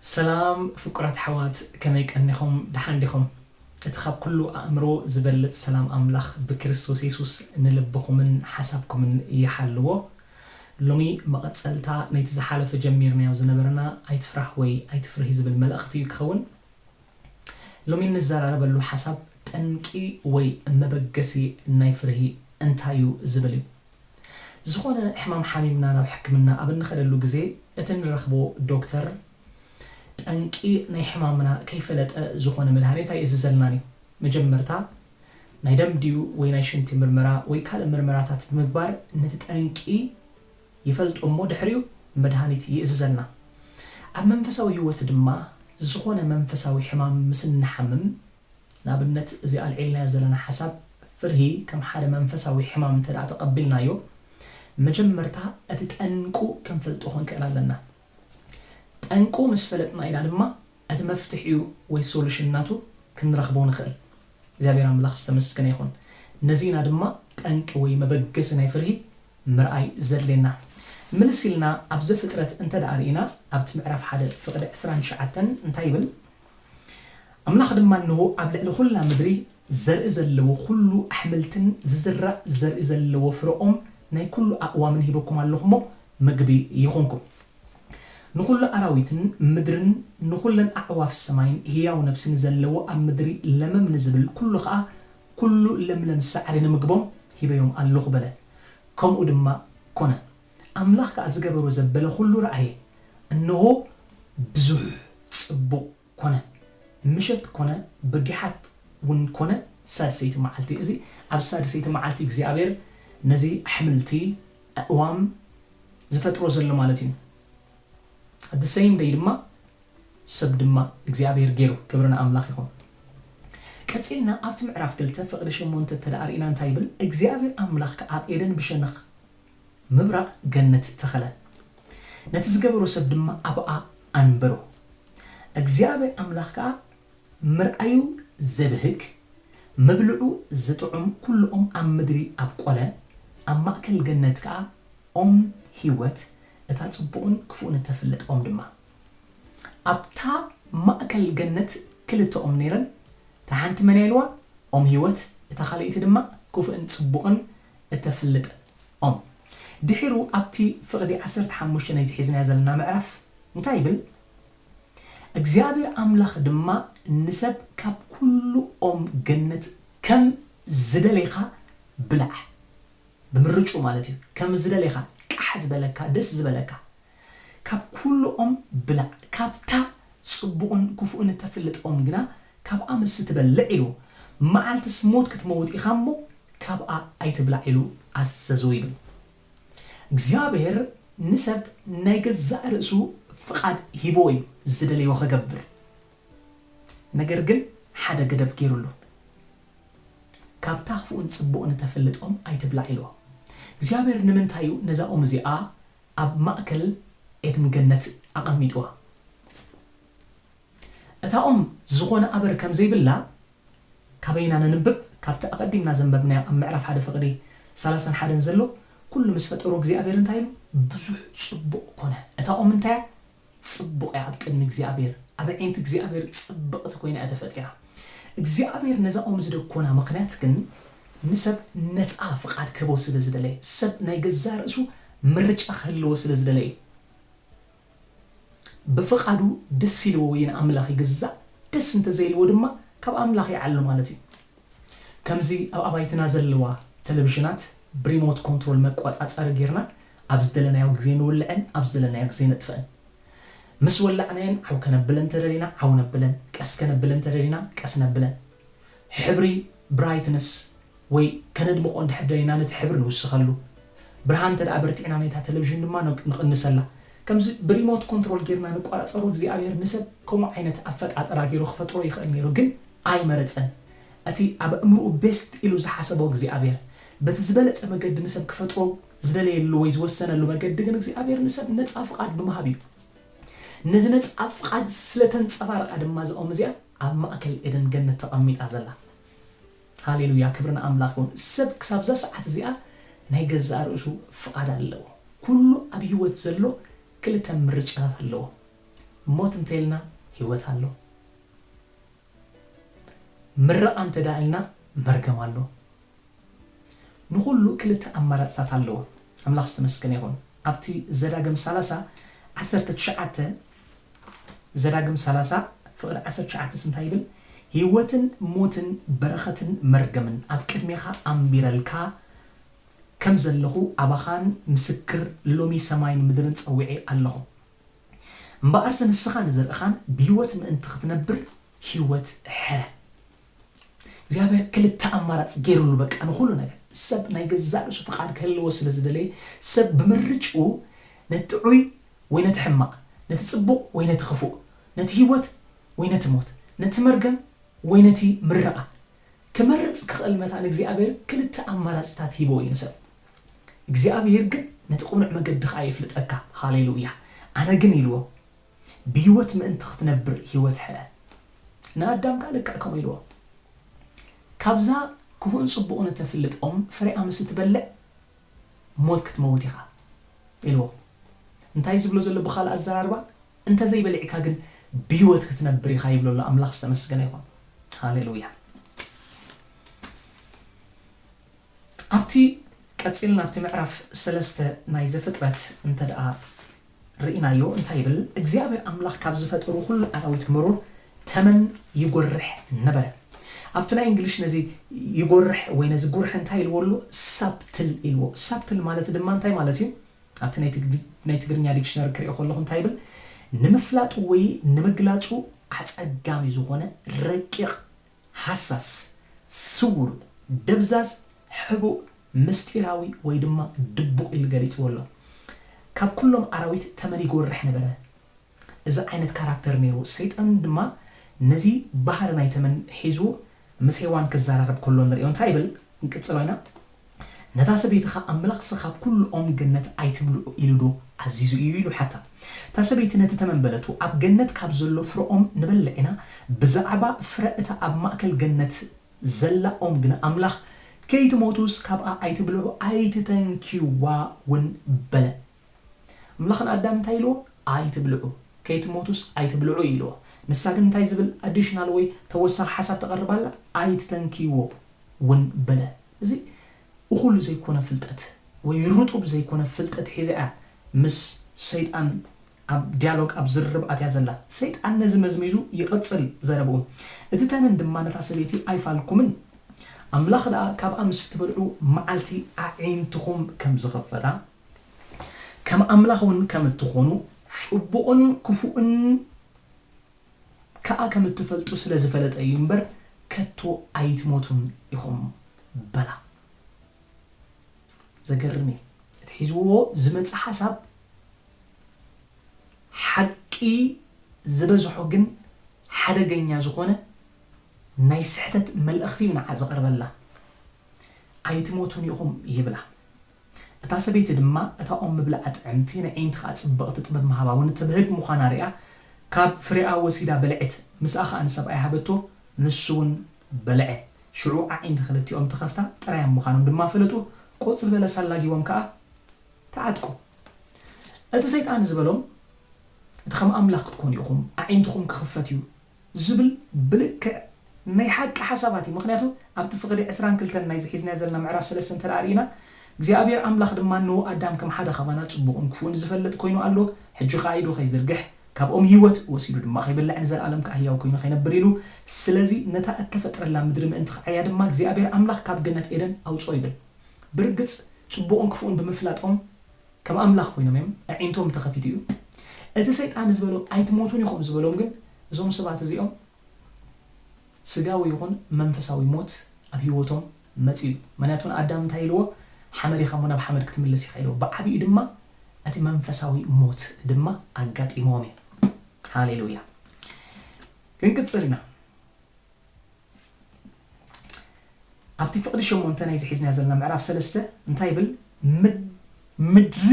ሰላም ፍቁራት ኣሕዋት፣ ከመይ ቀኒኹም? ደሓን ዲኹም? እቲ ካብ ኩሉ ኣእምሮ ዝበልጽ ሰላም ኣምላኽ ብክርስቶስ የሱስ ንልብኹምን ሓሳብኩምን ይሓልዎ። ሎሚ መቐጸልታ ናይቲ ዝሓለፈ ጀሚርናዮ ዝነበርና ኣይትፍራህ ወይ ኣይትፍርሂ ዝብል መልእኽቲ እዩ ክኸውን። ሎሚ እንዘራረበሉ ሓሳብ ጠንቂ ወይ መበገሲ ናይ ፍርሂ እንታይ እዩ ዝብል እዩ። ዝኾነ ሕማም ሓሚምና ናብ ሕክምና ኣብ እንኸደሉ ግዜ እቲ ንረኽቦ ዶክተር ጠንቂ ናይ ሕማምና ከይፈለጠ ዝኾነ መድሃኒት ኣይእዝዘልናን እዩ። መጀመርታ ናይ ደም ድዩ ወይ ናይ ሽንቲ ምርመራ ወይ ካልእ ምርመራታት ብምግባር ነቲ ጠንቂ ይፈልጦ እሞ ድሕሪኡ መድሃኒት ይእዝዘልና። ኣብ መንፈሳዊ ህይወት ድማ ዝኾነ መንፈሳዊ ሕማም ምስ እንሓምም፣ ንኣብነት እዚ ኣልዒልናዮ ዘለና ሓሳብ ፍርሂ ከም ሓደ መንፈሳዊ ሕማም እንተ ደኣ ተቐቢልናዮ፣ መጀመርታ እቲ ጠንቁ ክንፈልጦ ክንክእል ኣለና። ጠንቁ ምስ ፈለጥና ኢና ድማ እቲ መፍትሒኡ ወይ ሶሉሽን ናቱ ክንረኽቦ ንኽእል። እግዚኣብሔር ኣምላኽ ዝተመስገነ ይኹን። ነዚ ኢና ድማ ጠንቂ ወይ መበገሲ ናይ ፍርሂ ምርኣይ ዘድልየና። ምልስ ኢልና ኣብ ዘፍጥረት እንተ ደኣ ርኢና፣ ኣብቲ ምዕራፍ ሓደ ፍቕዲ ዕስራን ትሽዓተን እንታይ ይብል? ኣምላኽ ድማ እንሆ ኣብ ልዕሊ ኹላ ምድሪ ዘርኢ ዘለዎ ኹሉ ኣሕምልትን ዝዝራእ ዘርኢ ዘለዎ ፍረኦም ናይ ኩሉ ኣእዋምን ሂበኩም ኣለኹ እሞ ምግቢ ይኹንኩም። ንኹሉ ኣራዊትን ምድርን ንኹለን ኣዕዋፍ ሰማይን ህያው ነፍሲ ንዘለዎ ኣብ ምድሪ ለመም ንዝብል ኩሉ ኸኣ ኩሉ ለምለም ሳዕሪ ንምግቦም ሂበዮም ኣለኹ በለ። ከምኡ ድማ ኮነ። ኣምላኽ ከኣ ዝገበሮ ዘበለ ኩሉ ረኣየ፣ እንሆ ብዙሕ ጽቡቕ ኮነ። ምሸት ኮነ ብጊሓት እውን ኮነ ሳድሰይቲ መዓልቲ። እዚ ኣብ ሳድሰይቲ መዓልቲ እግዚኣብሔር ነዚ ኣሕምልቲ ኣእዋም ዝፈጥሮ ዘሎ ማለት እዩ። ኣት ሰይም ደይ ድማ ሰብ ድማ እግዚኣብሔር ገይሩ። ክብሪ ንኣምላኽ ይኹን። ቀጺልና ኣብቲ ምዕራፍ ክልተ ፍቕዲ ሸሞንተ ተደኣ ርኢና እንታይ ይብል? እግዚኣብሔር ኣምላኽ ከኣ ኣብ ኤደን ብሸነኽ ምብራቕ ገነት ተኸለ። ነቲ ዝገበሮ ሰብ ድማ ኣብኣ ኣንበሮ። እግዚኣብሔር ኣምላኽ ከኣ ምርኣዩ ዘብህግ፣ መብልዑ ዝጥዑም ኩሉ ኦም ኣብ ምድሪ ኣብቆለ፣ ኣብ ማእከል ገነት ከኣ ኦም ህይወት፣ እታ ጽቡቕን ክፉእን እተፍልጥ ኦም ድማ። ኣብታ ማእከል ገነት ክልተ ኦም ነይረን፣ እታ ሓንቲ መን እያ ኢልዋ? ኦም ህይወት፣ እታ ካልኣይቲ ድማ ክፉእን ጽቡቕን እተፍልጥ ኦም። ድሒሩ ኣብቲ ፍቕዲ ዓሰርተ ሓሙሽተ ናይዚ ሒዝናዮ ዘለና ምዕራፍ እንታይ ይብል? እግዚኣብሔር ኣምላኽ ድማ ንሰብ ካብ ኩሉ ኦም ገነት ከም ዝደሌኻ ብላዕ። ብምርጩ ማለት እዩ። ከም ዝደሌኻ ቃሕ ዝበለካ፣ ደስ ዝበለካ። ካብ ኩሉ ኦም ብላዕ። ካብታ ጽቡቕን ክፉእን እተፍልጥ ኦም ግና ካብኣ ምስ ትበልዕ ኢሉ፣ መዓልትስ ሞት ክትመውት ኢኻ እሞ ካብኣ ኣይትብላዕ ኢሉ ኣዘዞ ይብል። እግዚኣብሔር ንሰብ ናይ ገዛእ ርእሱ ፍቓድ ሂብዎ እዩ ዝደለዮ ክገብር። ነገር ግን ሓደ ገደብ ገይሩሉ። ካብታ ክፉእን ጽቡቕን እተፍልጥ ኦም ኣይትብላዕ ኢልዎ። እግዚኣብሔር ንምንታይ እዩ ነዛ ኦም እዚኣ ኣብ ማእከል ኤድን ገነት ኣቐሚጥዋ? እታ ኦም ዝኾነ ኣበር ከም ዘይብላ ካበይ ኢና ነንብብ? ካብቲ ኣቐዲምና ዘንበብናዮ ኣብ ምዕራፍ ሓደ ፍቕዲ ሰላሳን ሓደን ዘሎ፣ ኩሉ ምስ ፈጠሮ እግዚኣብሔር እንታይ ኢሉ? ብዙሕ ጽቡቕ ኮነ። እታ ኦም እንታይ እያ? ጽቡቕ እያ ኣብ ቅድሚ እግዚኣብሔር። ኣብ ኣዒንቲ እግዚኣብሔር ጽብቕቲ ኮይና እያ ተፈጢራ። እግዚኣብሔር ነዛ ኦም ዝደኮና ምኽንያት ግን ንሰብ ነጻ ፍቓድ ክህቦ ስለ ዝደለየ፣ ሰብ ናይ ገዛእ ርእሱ ምርጫ ክህልዎ ስለ ዝደለየ እዩ። ብፍቓዱ ደስ ኢልዎ ወይ ንኣምላኽ ይግዛእ፣ ደስ እንተዘይልዎ ድማ ካብ ኣምላኽ ይዓሉ ማለት እዩ። ከምዚ ኣብ ኣባይትና ዘለዋ ተለቪዥናት ብሪሞት ኮንትሮል መቋጻጸሪ ጌርና ኣብ ዝደለናዮ ግዜ ንውልዐን ኣብ ዝደለናዮ ግዜ ነጥፍአን። ምስ ወላዕናየን ዓው ከነብለን ተደሊና ዓው ነብለን፣ ቀስ ከነብለን ተደሊና ቀስ ነብለን። ሕብሪ ብራይትነስ ወይ ከነድምቖ እንድሕር ደሊና ነቲ ሕብሪ ንውስኸሉ። ብርሃን እንተ ደኣ በርቲዕና ናይታ ተለቪዥን ድማ ነቅ-፣ ንቕንሰላ። ከምዚ ብሪሞት ኮንትሮል ጌርና ንቋጻጸሮ እግዚኣብሔር ንሰብ ከምኡ ዓይነት ኣፈጣጥራ ጌሩ ክፈጥሮ ይኽእል ነይሩ፣ ግን ኣይመረጸን። እቲ ኣብ ኣእምሮኡ ቤስት ኢሉ ዝሓሰቦ እግዚኣብሔር በቲ ዝበለጸ መገዲ ንሰብ ክፈጥሮ ዝደለየሉ ወይ ዝወሰነሉ መገዲ ግን እግዚኣብሔር ንሰብ ነጻ ፍቓድ ብምሃብ እዩ። ነዚ ነጻ ፍቓድ ስለ ተንጸባረቓ ድማ እዛ ኦም እዚኣ ኣብ ማእከል ኤደን ገነት ተቐሚጣ ዘላ። ሃሌሉያ፣ ክብሪ ንኣምላኽ ይኹን። ሰብ ክሳብ እዛ ሰዓት እዚኣ ናይ ገዛእ ርእሱ ፍቓድ ኣለዎ። ኩሉ ኣብ ህይወት ዘሎ ክልተ ምርጫታት ኣለዎ። ሞት እንተልና ህይወት ኣሎ። ምረቓ እንተ ደኣ ኢልና መርገም ኣሎ። ንኹሉ ክልተ ኣማራጽታት ኣለዎ። ኣምላኽ ዝተመስገነ ይኹን። ኣብቲ ዘዳግም ሰላሳ ዓሰርተ ትሽዓተ፣ ዘዳግም ሰላሳ ፍቕዲ ዓሰርተ ትሽዓተ እንታይ ይብል? ህይወትን ሞትን በረኸትን መርገምን ኣብ ቅድሜኻ ኣንቢረልካ ከም ዘለኹ ኣባኻን ምስክር ሎሚ ሰማይን ምድርን ጸዊዐ ኣለኹ። እምበኣርሲ ንስኻ ንዘርእኻን ብህይወት ምእንቲ ክትነብር ህይወት ሕረ። እግዚኣብሔር ክልተ ኣማራጺ ገይሩሉ በቃ ንኹሉ ነገር። ሰብ ናይ ገዛእ ርእሱ ፍቓድ ክህልዎ ስለ ዝደለየ፣ ሰብ ብምርጭኡ ነቲ ጥዑይ ወይ ነቲ ሕማቕ፣ ነቲ ጽቡቕ ወይ ነቲ ክፉእ፣ ነቲ ህይወት ወይ ነቲ ሞት፣ ነቲ መርገም ወይ ነቲ ምረቓ ክመርጽ ክኽእል መታን እግዚኣብሔር ክልተ ኣማራጺታት ሂቦ እዩ ንሰብ። እግዚኣብሔር ግን ነቲ ቅኑዕ መገዲ ኸኣ የፍልጠካ። ሃሌሉያ። ኣነ ግን ኢልዎ፣ ብህይወት ምእንቲ ክትነብር ህይወት ሕረ። ንኣዳም ከኣ ልክዕ ከምኡ ኢልዎ። ካብዛ ክፉእን ጽቡቕን እተፍልጥ ኦም ፍሬኣ ምስ እትበልዕ ሞት ክትመውት ኢኻ ኢልዎ። እንታይ ዝብሎ ዘሎ ብኻልእ ኣዘራርባ፣ እንተ ዘይበሊዕካ ግን ብህይወት ክትነብር ኢኻ ይብሎ ኣሎ። ኣምላኽ ዝተመስገነ ይኹን። ሃሌሉያ። ኣብቲ ቀጺልና ኣብቲ ምዕራፍ ሰለስተ ናይ ዘፍጥረት እንተ ደኣ ርኢናዮ እንታይ ይብል? እግዚኣብሔር ኣምላኽ ካብ ዝፈጠሩ ኩሉ ኣራዊት ምሩር ተመን ይጎርሕ ነበረ። ኣብቲ ናይ እንግሊሽ ነዚ ይጎርሕ ወይ ነዚ ጉርሒ እንታይ ኢልዎ ኣሎ? ሳብትል ኢልዎ። ሳብትል ማለት ድማ እንታይ ማለት እዩ? ኣብቲ ናይ ትግ-፣ ናይ ትግርኛ ዲክሽነሪ ክሪኦ ከለኹ እንታይ ይብል? ንምፍላጡ ወይ ንምግላጹ ኣጸጋሚ ዝኾነ ረቂቕ፣ ሃሳስ፣ ስዉር፣ ደብዛዝ፣ ሕቡእ፣ ምስጢራዊ ወይ ድማ ድቡቕ ኢሉ ገሊጽዎ ኣሎ። ካብ ኩሎም ኣራዊት ተመን ይጎርሕ ነበረ። እዚ ዓይነት ካራክተር ነይሩ። ሰይጣን ድማ ነዚ ባህሪ ናይ ተመን ሒዝዎ ምስ ሄዋን ክዘራረብ ከሎ ንሪኦ። እንታይ ይብል? ክንቅጽሎ ኢና። ነታ ሰበይቲ ኸኣ ኣምላኽሲ ካብ ኩሉ ኦም ገነት ኣይትብልዑ ኢሉ ዶ ኣዚዙ እዩ? ኢሉ ሓታ። እታ ሰበይቲ ነቲ ተመን በለቶ፣ ኣብ ገነት ካብ ዘሎ ፍረ ኦም ንበልዕ ኢና፣ ብዛዕባ ፍረ እታ ኣብ ማእከል ገነት ዘላ ኦም ግና ኣምላኽ፣ ከይትሞቱስ ካብኣ ኣይትብልዑ፣ ኣይትተንክይዋ እውን በለ። ኣምላኽ ንኣዳም እንታይ ኢልዎ? ኣይትብልዑ፣ ከይትሞቱስ ኣይትብልዑ ኢልዎ። ንሳ ግን እንታይ ዝብል ኣዲሽናል ወይ ተወሳኺ ሓሳብ ተቐርብ ኣላ? ኣይትተንክይዎ እውን በለ። እዚ እኹል ዘይኮነ ፍልጠት ወይ ርጡብ ዘይኮነ ፍልጠት ሒዛ እያ ምስ ሰይጣን ኣብ ዲያሎግ፣ ኣብ ዝርርብ ኣትያ ዘላ። ሰይጣን ነዚ መዝሚዙ ይቕጽል ዘረብኡ። እቲ ተመን ድማ ነታ ሰበይቲ ኣይፋልኩምን። ኣምላኽ ደኣ ካብኣ ምስ እትበልዑ መዓልቲ ኣዒንትኹም ከም ዝኸፈታ፣ ከም ኣምላኽ እውን ከም እትኾኑ፣ ጽቡቕን ክፉእን ከኣ ከም እትፈልጡ ስለ ዝፈለጠ እዩ እምበር፣ ከቶ ኣይትሞቱን ኢኹም በላ። ዘገርም እዩ። እቲ ሒዝዎ ዝመጸ ሓሳብ ሓቂ ዝበዝሖ ግን ሓደገኛ ዝኾነ ናይ ስሕተት መልእኽቲ እዩ ንዓ ዘቕርበላ። ኣይትሞቱን ኢኹም ይብላ። እታ ሰበይቲ ድማ እታ ኦም ምብላዓ ጥዕምቲ፣ ንኣዒንቲ ኸኣ ጽብቕቲ ጥበብ ምሃባ እውን እትብህግ ምዃና ሪኣ፣ ካብ ፍሬኣ ወሲዳ በልዐት። ምስኣ ኸኣ ንሰብኣያ ሃበቶ፣ ንሱ እውን በልዐ። ሽዑ ኣዒንቲ ክልቲኦም ተኸፍታ፣ ጥራያም ምዃኖም ድማ ፈለጡ። ቆጽሊ በለስ ኣላጊቦም ከኣ ተዓጥቁ። እቲ ሰይጣን ዝበሎም፣ እቲ ከም ኣምላኽ ክትኮኑ ኢኹም፣ ኣዒንትኹም ክኽፈት እዩ ዝብል ብልክዕ ናይ ሓቂ ሓሳባት እዩ። ምኽንያቱ ኣብቲ ፍቕዲ ዕስራን ክልተን ናይዚ ሒዝናዮ ዘለና ምዕራፍ ሰለስተ እንተ ደኣ ርኢና፣ እግዚኣብሔር ኣምላኽ ድማ ንኡ ኣዳም ከም ሓደ ካባና ጽቡቕን ክፉእን ዝፈልጥ ኮይኑ ኣሎ፣ ሕጂ ኸኣ ኢዱ ኸይዝርግሕ ካብ ኦም ህይወት ወሲዱ ድማ ኸይበልዕ ንዘለኣለም ከኣ ህያው ኮይኑ ኸይነብር ኢሉ። ስለዚ ነታ እተፈጥረላ ምድሪ ምእንቲ ኸዓያ ድማ እግዚኣብሔር ኣምላኽ ካብ ገነት ኤደን ኣውጽኦ ይብል። ብርግጽ ጽቡቕን ክፉእን ብምፍላጦም ከም ኣምላኽ ኮይኖም እዮም፣ ኣዒንቶም ተኸፊቱ እዩ። እቲ ሰይጣን ዝበሎም ኣይትሞቱን ኢኹም ዝበሎም ግን እዞም ሰባት እዚኦም ስጋዊ ይኹን መንፈሳዊ ሞት ኣብ ህይወቶም መጺኡ እዩ። ምኽንያቱ ንኣዳም እንታይ ኢልዎ? ሓመድ ኢኻ እሞ ናብ ሓመድ ክትምለስ ኢኻ ኢልዎ። ብዓቢኡ ድማ እቲ መንፈሳዊ ሞት ድማ ኣጋጢምዎም እዩ። ሃሌሉያ። ክንቅጽል ኢና። ኣብቲ ፍቕዲ ሸሞንተ ናይዚ ሒዝናዮ ዘለና ምዕራፍ ሰለስተ እንታይ ይብል? ምድ-፣ ምድሪ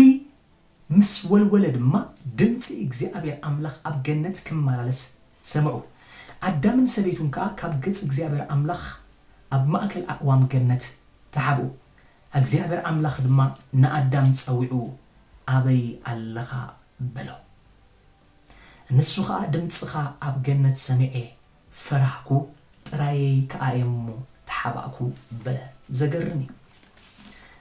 ምስ ወልወለ ድማ ድምጺ እግዚኣብሔር ኣምላኽ ኣብ ገነት ክመላለስ ሰምዑ። ኣዳምን ሰበይቱን ከኣ ካብ ገጽ እግዚኣብሔር ኣምላኽ ኣብ ማእከል ኣእዋም ገነት ተሓብኡ። እግዚኣብሔር ኣምላኽ ድማ ንኣዳም ጸዊዑ፣ ኣበይ ኣለኻ? በሎ። ንሱ ኸኣ ድምጽኻ ኣብ ገነት ሰሚዐ ፈራህኩ፣ ጥራየይ ከኣ እየ እሞ ተሓባእኩ በለ። ዘገርም እዩ።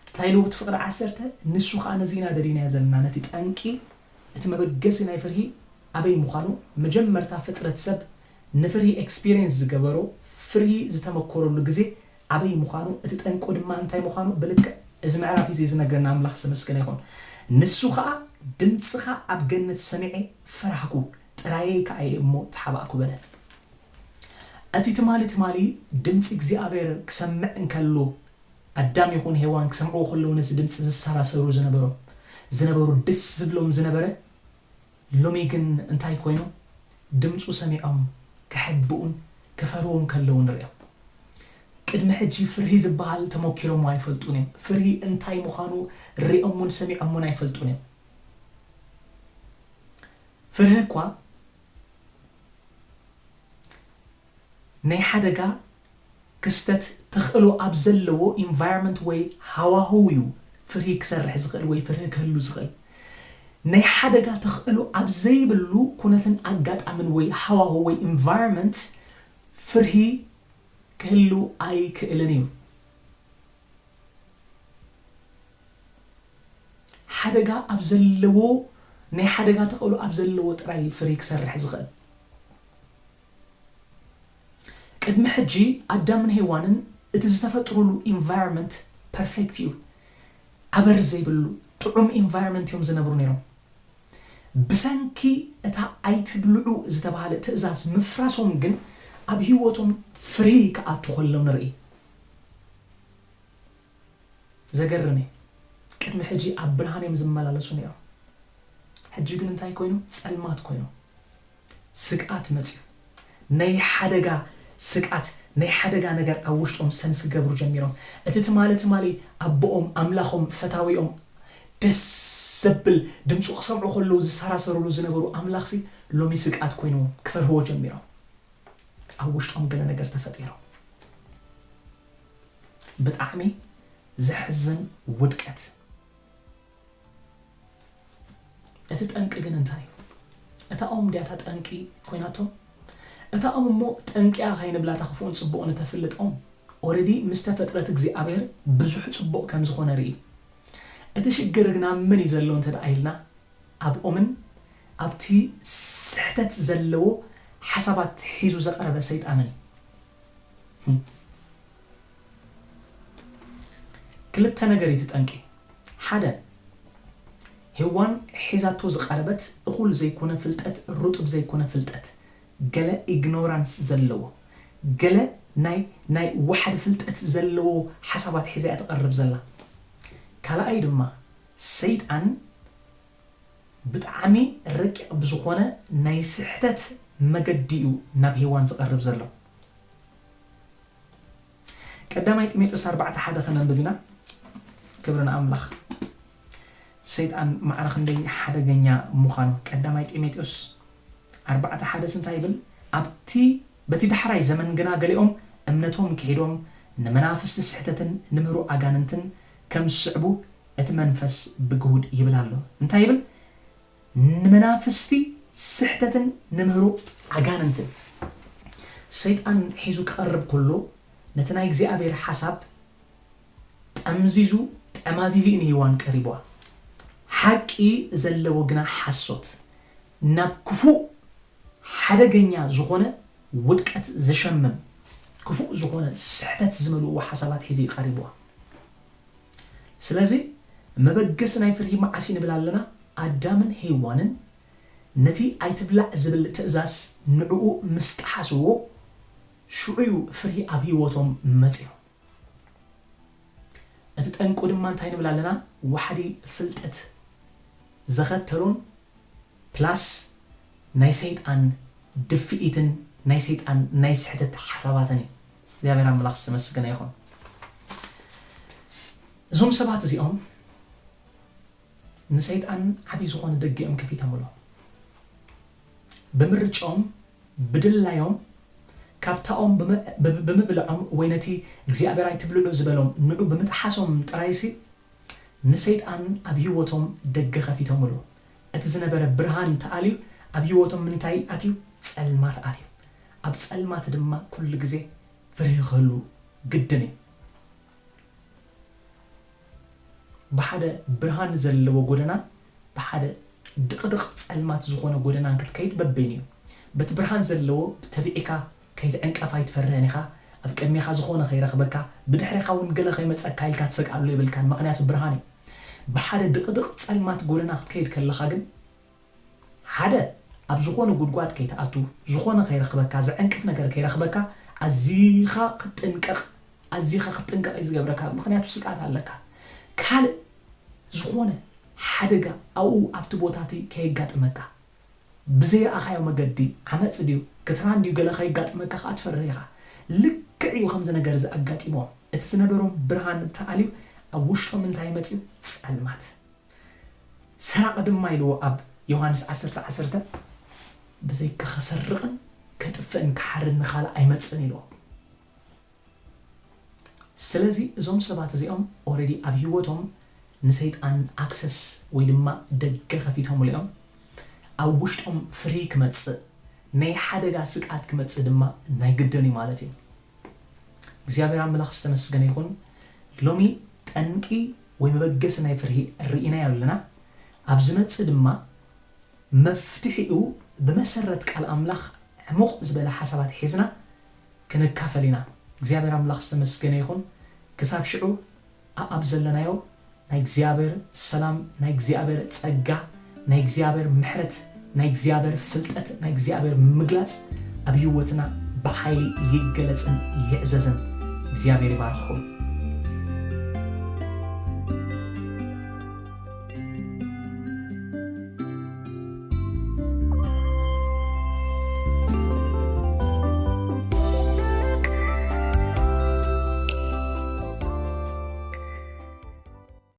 እንታይ ኢሉ እቲ ፍቕሪ ዓሰርተ? ንሱ ኸኣ ነዚ ኢና ደሊናዮ ዘለና፣ ነቲ ጠንቂ፣ እቲ መበገሲ ናይ ፍርሂ ኣበይ ምዃኑ፣ መጀመርታ ፍጥረት ሰብ ንፍርሂ ኤክስፒሪየንስ ዝገበሮ፣ ፍርሂ ዝተመኮረሉ ግዜ ኣበይ ምዃኑ፣ እቲ ጠንቁ ድማ እንታይ ምዃኑ ብልክዕ እዚ ምዕራፍ እዚ ዝነግረና ኣምላኽ ዝተመስገነ ይኹን። ንሱ ኸኣ ድምጽኻ ኣብ ገነት ሰሚዐ ፈራህኩ፣ ጥራየይ ከኣ እየ እሞ ተሓባእኩ በለ። እቲ ትማሊ ትማሊ ድምጺ እግዚኣብሔር ክሰምዕ እንከሎ ኣዳም ይኹን ሄዋን ክሰምዕዎ ከለዉ ነዚ ድምጺ ዝሰራሰሩ ዝነበሮም ዝነበሩ ደስ ዝብሎም ዝነበረ ሎሚ ግን እንታይ ኮይኖም ድምፁ ሰሚዖም ክሕብኡን ክፈርውን ከለዉ ንሪኦም። ቅድሚ ሕጂ ፍርሂ ዝበሃል ተሞኪሮሞ ኣይፈልጡን እዮም። ፍርሂ እንታይ ምዃኑ ሪኦሙን ሰሚዖሙን ኣይፈልጡን እዮም። ፍርሂ እኳ ናይ ሓደጋ ክስተት ተኽእሎ ኣብ ዘለዎ ኢንቫይሮንመንት ወይ ሃዋህው እዩ ፍርሂ ክሰርሕ ዝኽእል ወይ ፍርሂ ክህሉ ዝኽእል። ናይ ሓደጋ ተኽእሎ ኣብ ዘይብሉ ኩነትን ኣጋጣምን ወይ ሃዋህው ወይ ኢንቫይሮንመንት ፍርሂ ክህሉ ኣይክእልን እዩ። ሓደጋ ኣብ ዘለዎ ናይ ሓደጋ ተኽእሎ ኣብ ዘለዎ ጥራይ ፍርሂ ክሰርሕ ዝኽእል። ቅድሚ ሕጂ ኣዳምን ሄዋንን እቲ ዝተፈጥሩሉ ኢንቫይሮንመንት ፐርፌክት እዩ። ኣበር ዘይብሉ ጥዑም ኢንቫይሮንመንት እዮም ዝነብሩ ነይሮም። ብሰንኪ እታ ኣይትብልዑ ዝተባህለ ትእዛዝ ምፍራሶም ግን ኣብ ህይወቶም ፍርሂ ክኣቱ ከሎ ንርኢ። ዘገርም እዩ። ቅድሚ ሕጂ ኣብ ብርሃን እዮም ዝመላለሱ ነይሮም። ሕጂ ግን እንታይ ኮይኖም? ጸልማት ኮይኖም። ስግኣት መጽዩ። ናይ ሓደጋ ስግኣት፣ ናይ ሓደጋ ነገር ኣብ ውሽጦም ሰንስ ክገብሩ ጀሚሮም። እቲ ትማሊ ትማሊ ኣቦኦም፣ ኣምላኾም፣ ፈታዊኦም፣ ደስ ዘብል ድምፁ ክሰምዑ ከለዉ ዝሰራሰሩሉ ዝነበሩ ኣምላኽሲ ሎሚ ስግኣት ኮይንዎም፣ ክፈርህዎ ጀሚሮም። ኣብ ውሽጦም ገለ ነገር ተፈጢሩ። ብጣዕሚ ዘሕዝን ውድቀት። እቲ ጠንቂ ግን እንታይ እዩ? እታ ኦም ድያ እታ ጠንቂ ኮይናቶም? እታ ኦም እሞ ጠንቂያ ከይንብላ እታ ክፉእን ጽቡቕን እተፍልጥ ኦም ኦረዲ ምስ ተፈጥረት እግዚኣብሔር ብዙሕ ጽቡቕ ከም ዝኾነ ርኢ። እቲ ሽግር ግና መን እዩ ዘሎ እንተ ደኣ ኢልና ኣብ ኦምን ኣብቲ ስሕተት ዘለዎ ሓሳባት ሒዙ ዘቐረበ ሰይጣንን እዩ። ህም። ክልተ ነገር እዩ እቲ ጠንቂ። ሓደ፣ ሄዋን ሒዛቶ ዝቐረበት እኹል ዘይኮነ ፍልጠት፣ ርጡብ ዘይኮነ ፍልጠት፣ ገለ ኢግኖራንስ ዘለዎ፣ ገለ ናይ ናይ ዋሕዲ ፍልጠት ዘለዎ ሓሳባት ሒዛ እያ ትቐርብ ዘላ። ካልኣይ ድማ ሰይጣን ብጣዕሚ ረቂቕ ብዝኾነ ናይ ስሕተት መገዲ እዩ ናብ ሄዋን ዝቐርብ ዘሎ። ቀዳማይ ጢሞቴዎስ ኣርባዕተ ሓደ ከነንብብ ኢና። ክብሪ ንኣምላኽ። ሰይጣን ማዕረ ክንደይ ሓደገኛ ምዃኑ። ቀዳማይ ጢሞቴዎስ ኣርባዕተ ሓደስ እንታይ ይብል? ኣብቲ በቲ ዳሕራይ ዘመን ግና ገሊኦም እምነቶም ክሒዶም ንመናፍስቲ ስሕተትን ንምህሮ ኣጋንንትን ከም ዝስዕቡ እቲ መንፈስ ብግሁድ ይብል ኣሎ። እንታይ ይብል? ንመናፍስቲ ስሕተትን ንምህሮ ኣጋንንትን። ሰይጣን ሒዙ ክቐርብ ከሎ ነቲ ናይ እግዚኣብሔር ሓሳብ ጠምዚዙ ጠማዚዙ እዩ ንሄዋን ቀሪቧ። ሓቂ ዘለዎ ግና ሓሶት፣ ናብ ክፉእ ሓደገኛ ዝኾነ ውድቀት ዝሸምም ክፉእ ዝኾነ ስሕተት ዝመልእዎ ሓሳባት ሒዙ እዩ ቀሪብዋ። ስለዚ መበገሲ ናይ ፍርሂ መዓስ እዩ ንብል ኣለና? ኣዳምን ሄዋንን ነቲ ኣይትብላዕ ዝብል ትእዛዝ ንዕኡ ምስ ጠሓስዎ ሽዑ እዩ ፍርሂ ኣብ ህይወቶም መጺኡ። እቲ ጠንቁ ድማ እንታይ ንብል ኣለና? ዋሕዲ ፍልጠት ዘኸተሉን ፕላስ ናይ ሰይጣን ድፍኢትን ናይ ሰይጣን ናይ ስሕተት ሓሳባትን እዩ። እግዚኣብሔር ኣምላኽ ዝተመስገነ ይኹን። እዞም ሰባት እዚኦም ንሰይጣን ዓብዪ ዝኾነ ደገ እዮም ከፊቶምሉ። ብምርጫኦም ብድላዮም ካብታኦም ብምብልዖም ወይ ነቲ እግዚኣብሔር ኣይትብልዑ ዝበሎም ንዑ ብምጥሓሶም ጥራይሲ ንሰይጣን ኣብ ህይወቶም ደገ ከፊቶምሉ። እቲ ዝነበረ ብርሃን ተኣልዩ ኣብ ህይወቶም ምንታይ ኣትዩ? ጸልማት ኣትዩ። ኣብ ጸልማት ድማ ኩሉ ግዜ ፍርሂ ክህሉ ግድን እዩ። ብሓደ ብርሃን ዘለዎ ጎደናን ብሓደ ድቕድቕ ጸልማት ዝኾነ ጎደናን ክትከይድ በበይኑ እዩ። በቲ ብርሃን ዘለዎ ተቢዕካ ከይትዕንቀፍ ኣይትፈርህን ኢኻ። ኣብ ቅድሜኻ ዝኾነ ከይረኽበካ፣ ብድሕሬኻ እውን ገለ ከይመጸካ ኢልካ ትሰግኣሉ የብልካን፣ ምኽንያቱ ብርሃን እዩ። ብሓደ ድቕድቕ ጸልማት ጎደና ክትከይድ ከለኻ ግን ሓደ ኣብ ዝኾነ ጉድጓድ ከይትኣቱ፣ ዝኾነ ከይረኽበካ፣ ዘዕንቅፍ ነገር ከይረኽበካ ኣዚኻ ክትጥንቀቕ፣ ኣዚኻ ክትጥንቀቕ እዩ ዝገብረካ፣ ምኽንያቱ ስግኣት ኣለካ። ካልእ ዝኾነ ሓደጋ ኣብኡ ኣብቲ ቦታ እቲ ከየጋጥመካ፣ ብዘይረኣኻዮ መገዲ ዓመጽ ድዩ ክትራን ድዩ ገለ ከየጋጥመካ ከኣ ትፈርህ ኢኻ። ልክዕ እዩ ከምዚ ነገር እዚ ኣጋጢምዎም። እቲ ዝነበሮም ብርሃን ተኣልዩ ኣብ ውሽጦም እንታይ መጺኡ? ጸልማት። ሰራቒ ድማ ኢልዎ ኣብ ዮሃንስ ዓሰርተ ዓሰርተ፣ ብዘይካ ክሰርቕን ከጥፍእን ክሓርን ንኻልእ ኣይመጽእን ኢልዎ። ስለዚ እዞም ሰባት እዚኦም ኦረዲ ኣብ ህይወቶም ንሰይጣን ኣክሰስ ወይ ድማ ደገ ከፊቶምሉ እዮም። ኣብ ውሽጦም ፍርሂ ክመጽእ፣ ናይ ሓደጋ ስግኣት ክመጽእ ድማ ናይ ግድን እዩ ማለት እዩ። እግዚኣብሔር ኣምላኽ ዝተመስገነ ይኹን። ሎሚ ጠንቂ ወይ መበገሲ ናይ ፍርሂ ርኢናዮ ኣለና። ኣብ ዝመጽእ ድማ መፍትሒኡ ብመሰረት ቃል ኣምላኽ ዕሙቕ ዝበለ ሓሳባት ሒዝና ክንካፈል ኢና። እግዚኣብሔር ኣምላኽ ዝተመስገነ ይኹን። ክሳብ ሽዑ ኣኣብ ዘለናዮ ናይ እግዚኣብሔር ሰላም፣ ናይ እግዚኣብሔር ጸጋ፣ ናይ እግዚኣብሔር ምሕረት፣ ናይ እግዚኣብሔር ፍልጠት፣ ናይ እግዚኣብሔር ምግላጽ ኣብ ህይወትና ብሓይሊ ይገለጽን ይዕዘዝን። እግዚኣብሔር ይባርኽኩም።